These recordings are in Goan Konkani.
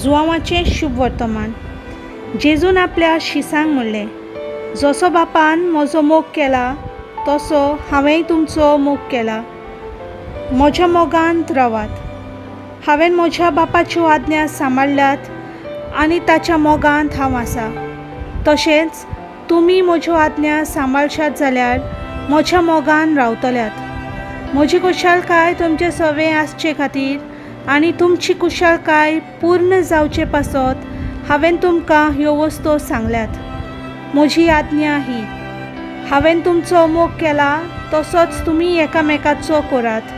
जुवांवाचें शुभ वर्तमान. जेजून आपल्या शिसांक म्हणलें, जसो बापान म्हजो मोग केला तसो हांवेंय तुमचो मोग केला. म्हज्या मोगांत रावात. हांवें म्हज्या बापाच्यो आज्ञा सांबाळ्ळ्यात आनी ताच्या मोगांत हांव आसा. तशेंच तुमी म्हज्यो आज्ञा सांबाळशात जाल्यार म्हज्या मोगान रावतल्यात. म्हजी खुशालकाय तुमचे सवें आसचे खातीर आनी तुमची कुशालकाय पूर्ण जावचे पासत हांवें तुमकां ह्यो वस्तू सांगल्यात. म्हजी आज्ञा ही, हांवें तुमचो मोग केला तसोच तुमी एकामेकाचो करात.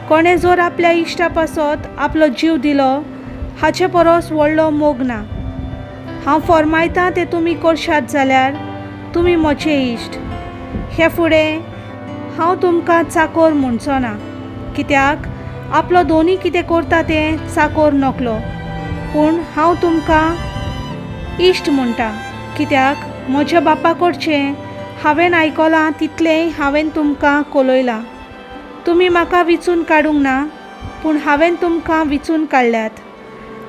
कोणें जर आपल्या इश्टा पासत आपलो जीव दिलो हाचे परस व्हडलो मोग ना. हांव फर्मायतां तें तुमी करशात जाल्यार तुमी म्हजे इश्ट. हे फुडें हांव तुमकां चाकोर म्हणचो ना, कित्याक आपलो दोनी कितें करता तें चाकोर नकलो. पूण हांव तुमकां इश्ट म्हणटा, कित्याक म्हज्या बापा कडचें हांवें आयकलां तितलेंय हांवें तुमकां कळयलां. तुमी म्हाका विचून काडूंक ना, पूण हांवें तुमकां विचून काडल्यात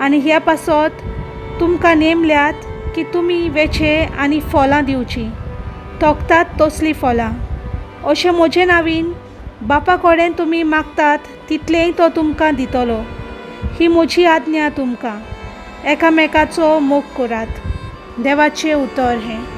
आनी ह्या पासत तुमकां नेमल्यात की तुमी वेचे आनी फळां दिवचीं, तोखतात तसलीं फळां. अशें म्हजे नांवीन बापा कडेन तुमी मागतात तितलेंय तो तुमकां दितलो. ही म्हजी आज्ञा तुमकां, एकामेकाचो मोग करात. देवाचें उतर हें.